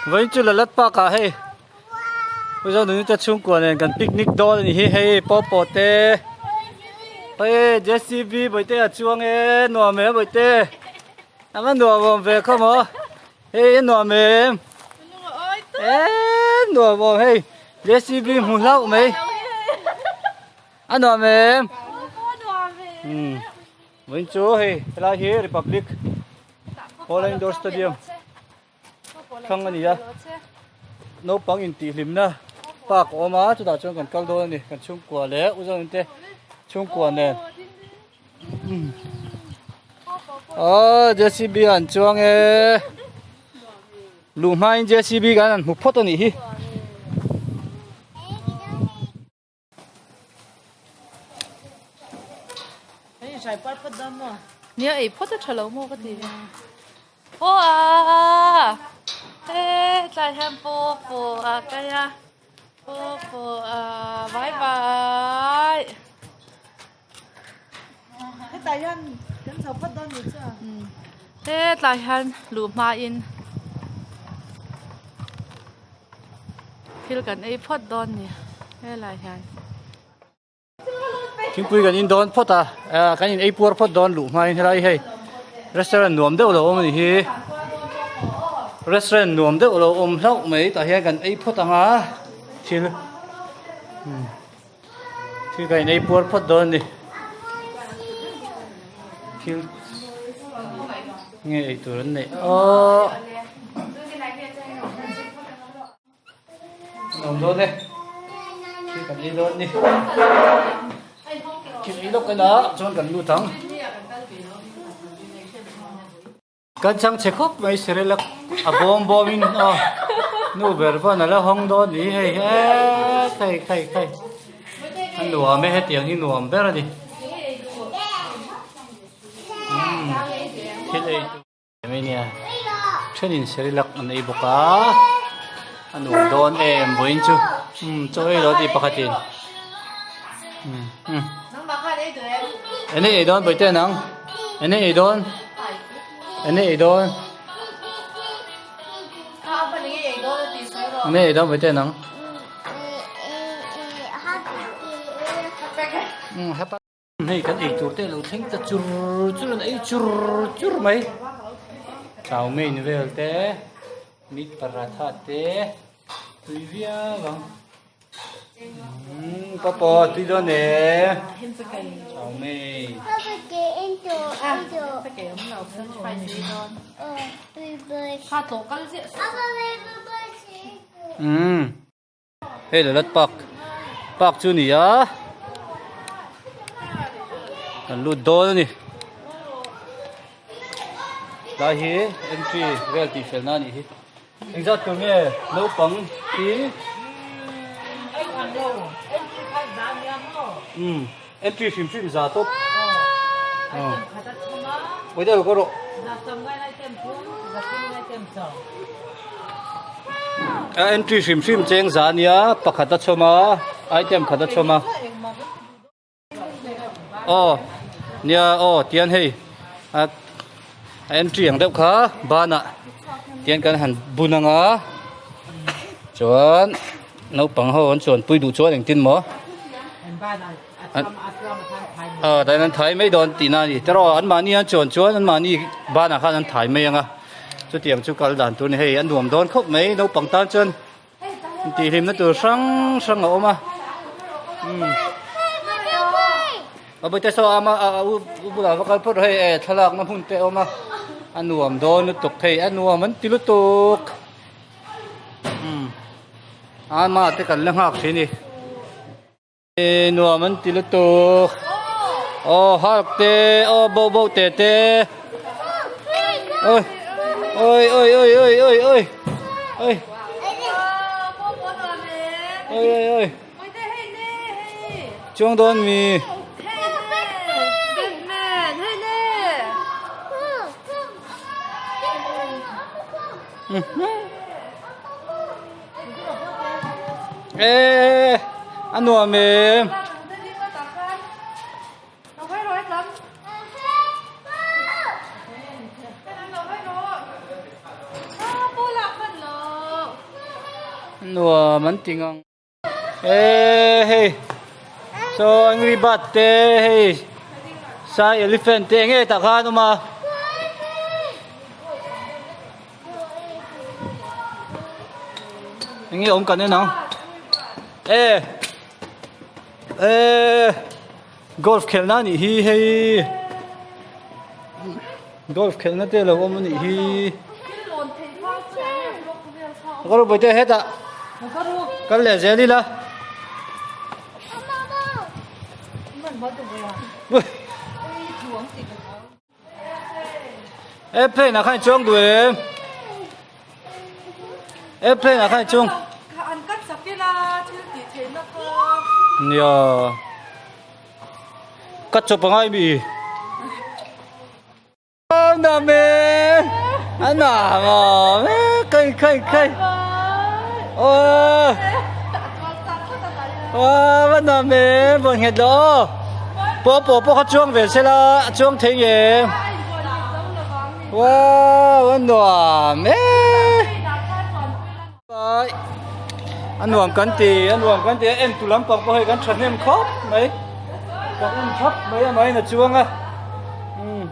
Vawiin chu Lalat Park ah hei Pu Zonuni te chhungkua nen kan picnic dawn a ni hi hei pawpaw te hei JCB bawihte a chuang e nuam em bawihte a va nuam awm ve khaw maw hei a nuam em e nuam awm hei JCB hmu hlauh mai a nuam em vawiin chu hei helai hi Republic Hall Indoor Stadium. Thlang a ni a, naupang intihhlimna park a awm a, chutah chuan kan kal dawn a ni, kan chhungkua leh u zawng te chhungkua nen. Aw JCB an chuang e, luh hmain JCB kan han hmu phawt a nih hi. Nia ei phawt a tha lo maw ka ti aw a he tlai hian paw paw a kai a paw paw a bye bye Hetah hian kan chho phawt dawn ni chu a. Hetlai hian luh hmain thil kan ei phawt dawn ni helai hian. Thingpui kan in dawn phawt a, kan in ei puar phawt dawn luh hmain helai hei restaurant nuam deuh lo awm a ni hi. Restaurant nuam deuh lo awm hlauh mai tah hian kan ei phawt ang a thil. Thil ka inei puar phawt dawn a ni. Thil nge ei tur an neih aww. An awm dawn e. Thil kan ei dawn ni. Thil ei lawk ila chuan kan lut ang. Kan chang chhe khawp mai Serelak a bawm bawm in aw nu ber pawn a la hawng dawn ni hei he khai khai khai a nuam e hetiang hi nuam ber a ni umm thil ei tur mai nia thenin Serelak an ei bawk a a nuam dawn em vawiin chu umm chaw ei lo tih pakhatin umm umm eng ei dawn bawihte nang. Ene ei dawn? Ene ei dawn? Ene ei dawn vete nang? Hei kan ei tur te lo thleng ta chur chur an ei chur chur mai. Chow mein vel te, meat paratha te, tui viau ang. Papa tui dawn e. Chau mai. Umm. Hei Lalat Park. Park chu ni a. Kan lut dawn a ni. Lai hi entry vel tih felna a nih hi. Engzat tur nge naupang hi? Umm entry hrim hrim za tawp. Oi deuh ka rawh. A entry hrim hrim cheng za ania pakhat a chhawm a item khat a chhawm a. Aw nia aw tian hei a entry ang deuh kha banah tian kan han bun ang a chuan naupang ho an chuan pui duh chuan engtin maw aw tah hian an thai mai dawn tihna a ni tiraw anmahni an chuan chuan anmahni banah khan an thai mai ang a chutiang chu kal dan tur a ni hei a nuam dawn khawp mai naupang tan chuan. Intihhlimna tur hrang hrang a awm a umm a bawihte saw ama a u bulah va kal phawt rawh hei e thlalakna hmun te a awm a a nuam dawn lutuk hei a nuam an ti lutuk umm ama te kan la nghak thin a ni. E nuam an ti lutuk aw hark te aw bo bo te te oi oi oi oi oi oi oi oi oi oi oi chuang dawn mi Ê a nuam em. Nuam an ti ngang. Eee hei saw angry bird te hei sai elephant te enge tah khan awm a. Enge awm kan en ang e e golf khelhna anih hi hei golf khelhna te alo awm anih hi. Ka ru bawihte hetah kal leh zel ila. Airplane ah khan i chuang duh em? Airplane ah khan i chuang. An cut sak ila thil tih theihna kha. Nia. Cut chawp a ngai mi. Nuam e a nuam awm e kai kai kai aw aw a nuam e vawn nghet lo aw pawh pawh pawh kha chuang ve se la a chuang thei nge wow a nuam e a nuam kan ti a nuam kan ti a en tu lampang pawh hei kan thahnem khawp mai kan en thap mai a mahin a chuang a umm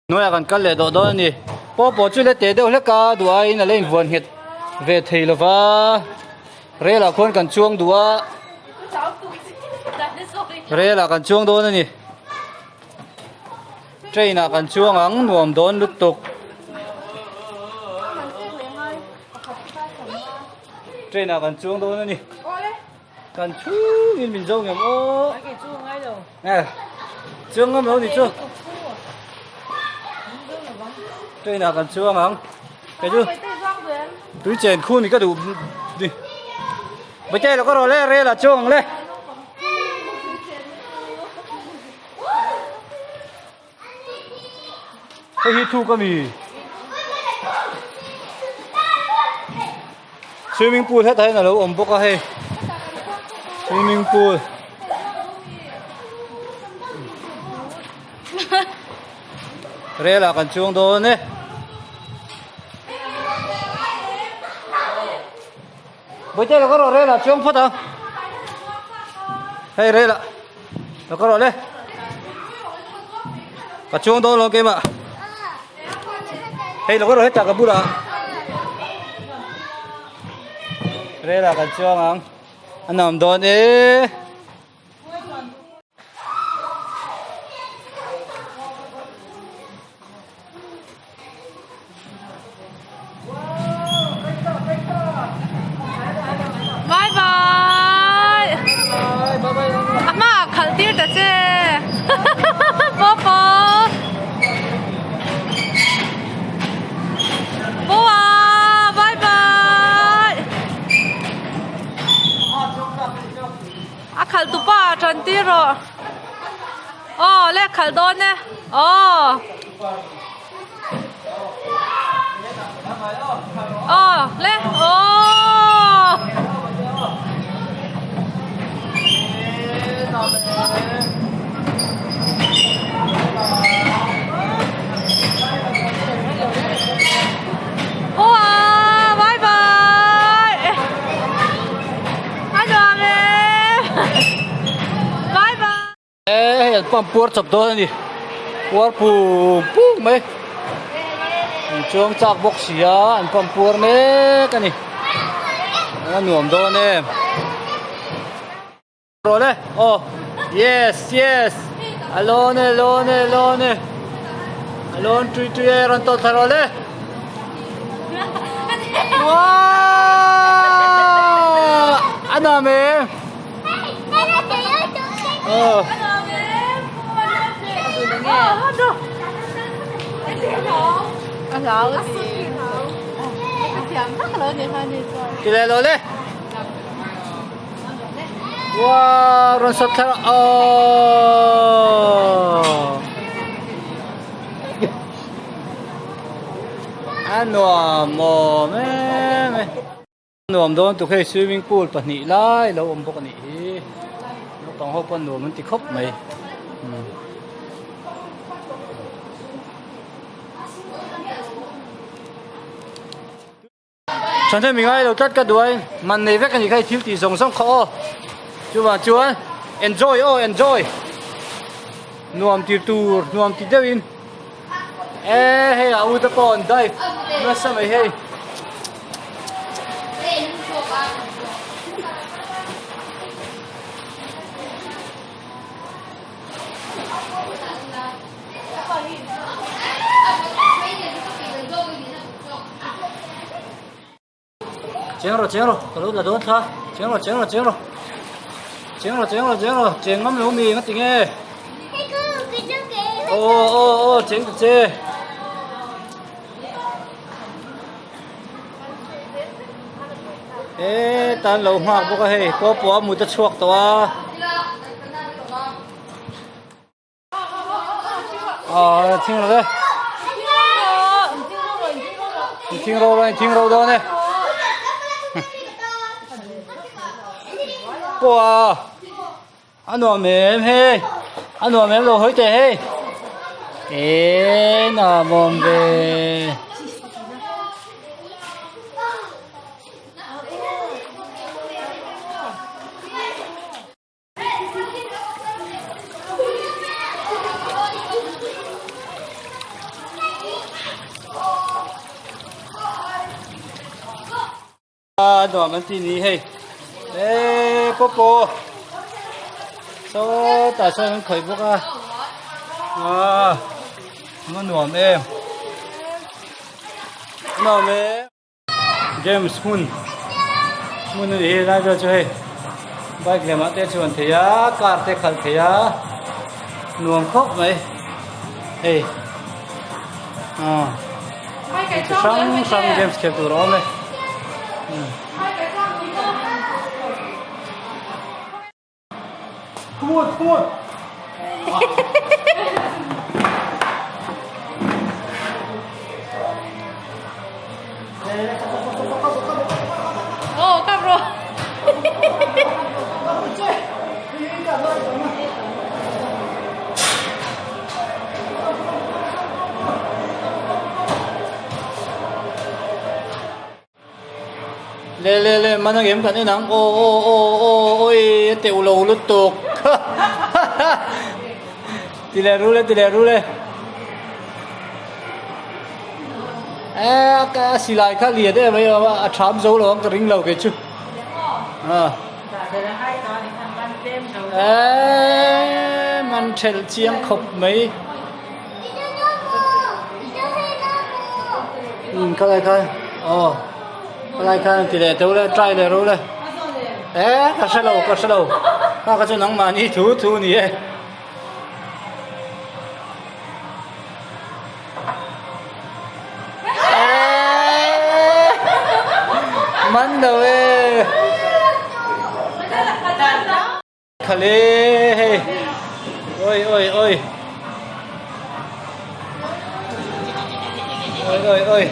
hnuaiah kan kal leh dawh dawn a ni pawh pawh chu la teh deuh hlek a duh aiin a la invuan nghet ve thei lo va rel ah khuan kan chuang duh a rel ah kan chuang dawn a ni. Train ah kan chuang ang nuam dawn lutuk. Train ah kan chuang dawn a ni. Kan chhungin min zo ngem aw. Eh, chuang ngam lo ni chu. Train ah kan chuang ang. Kei chu tui chen khu ni ka duh ni. Bawihte lo ka rawh le rel ah chuang ang le. Hei hi thuk a mi swimming pool hetah hian alo awm bawk a hei swimming pool rel ah kan chuang dawn e. Bawihte lo ka rawh rel ah chuang phawt ang. Hei rel ah lo ka rawh le. Ka chuang dawn lo keimah. Hei lo ka rawh hetah ka bulah. Rel ah kan chuang ang. A nuam dawn e. Bye bye. A hma ah khalh tir ta che. Popo. Poa bye bye. A khalh tu pa a tan tir rawh. Aw le khalh dawn e. Aw. Aw le aw. Aw bye bye. A nuam e. Bye bye. E hei an pump puar chawp dawn a ni puar pung pung mai an chuang chak bawk si a an pump puar mek a ni a nuam dawn em rawh le aw yes yes a lawn e lawn e lawn e a lawn tui tui e rawn tawlh thla rawh le wow a nuam em. Ti leh lo le. Wow, rawn sat thar oh. A nuam awm em e. Nuam dawn tuk hei swimming pool pahnih lai lo awm bawk a nih hi naupang ho pawn nuam an ti khawp mai umm. Thahnem i ngai lo tlat ka duai man nei vek a nih kha i thil tih zawng zawng kha aw. Chuvang chuan enjoy aw enjoy nuam tir tur nuam ti deuhin e hei a u te pawh an dive nasa mai hei. Cheng rawh cheng rawh ka lo la dawn thla cheng rawh cheng rawh cheng rawh cheng rawh cheng rawh cheng rawh cheng ngam lo mi nga ti nge aw aw aw cheng ta che e tan lo nghak bawk a hei pawh pawh a mut a chhuak tawh a. Ờ, thing rồi đây. Thing rồi đây, thing rồi đâu này. Wow. Anh nuam em hey. Anh nuam em rồi hối tệ hey. Ê, nó mồm về. A nuam an ti ni hei e popo sawtah sawn an khawih bawk a a a nuam em a nuam em. Games hmun hmun a ni hi lai vel chu hei bike lem ah te chuan thei a car te khalh thei a nuam khawp mai hei ah chi hrang hrang games khel tur a awm e. Come on, come on. Oh, kap rawh. Le le le man ang em kan en ang aw aw aw aw awi a teuh lo lutuk ti leh ru le ti leh ru le e a silai kha lian em mai a tham zo lo ang ka ring lo kei chu a e man thelh chiang khawp mai. Um khalai kha aw khalai kha ti leh teuh le try leh ro le e ka hre lo ka hre lo kha kha chu nangmahni thu thu a ni e. Man lo e. Khale hei oi oi oi oi oi oi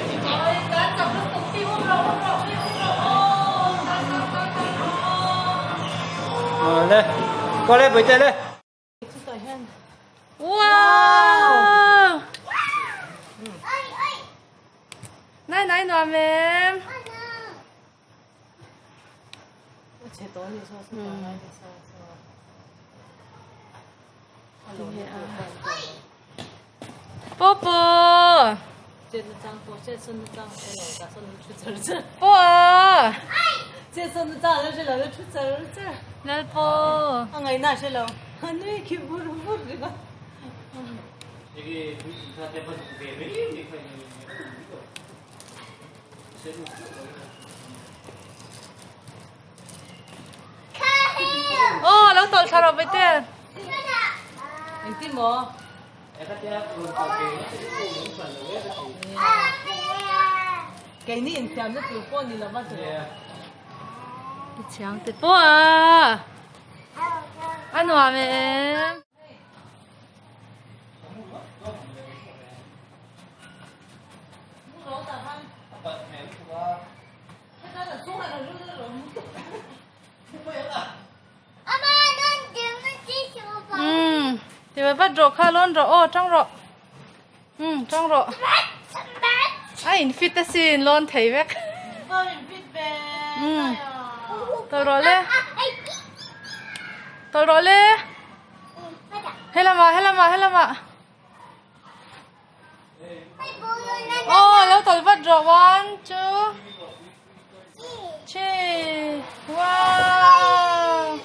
le qua le bữa le. Wow! Nai nai nuam em. Popo! Po a! Lalpo! Aw lo tawlh thla rawh Bete. Chiangte pawh a a nuam em. Umm ti ve vat rawh kha lawn rawh aw tang rawh umm tang rawh a in fit asin lawn thei vek. Umm tawlh rawh le tawlh rawh le helamah helamah helamah aw lo tawlh vat rawh one two three wow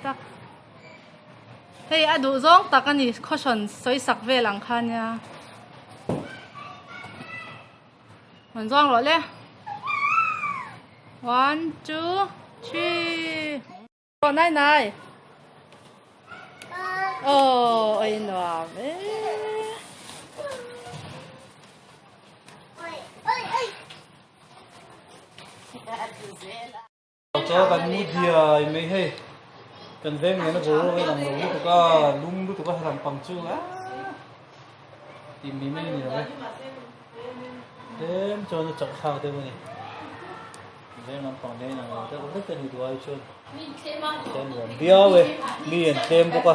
Tak. Hei a duh zawng tak a ni khawhrawn sawi sak vel ang kha nia. Rawn zawng rawh le. One, two, three. Aw nai nai. Aw oi nuam e. Chaw kan mu diai mai hei kan veng nena boruak a inang lo lutuk a lum lutuk a helam pang chu aaa tih mai mai a ni lo e tlem chuan a chauh thlak deuh a ni veng lampang nen a inang lo deuh vek a ni duai chuan chuan nuam viau e mi an tlem bawk a.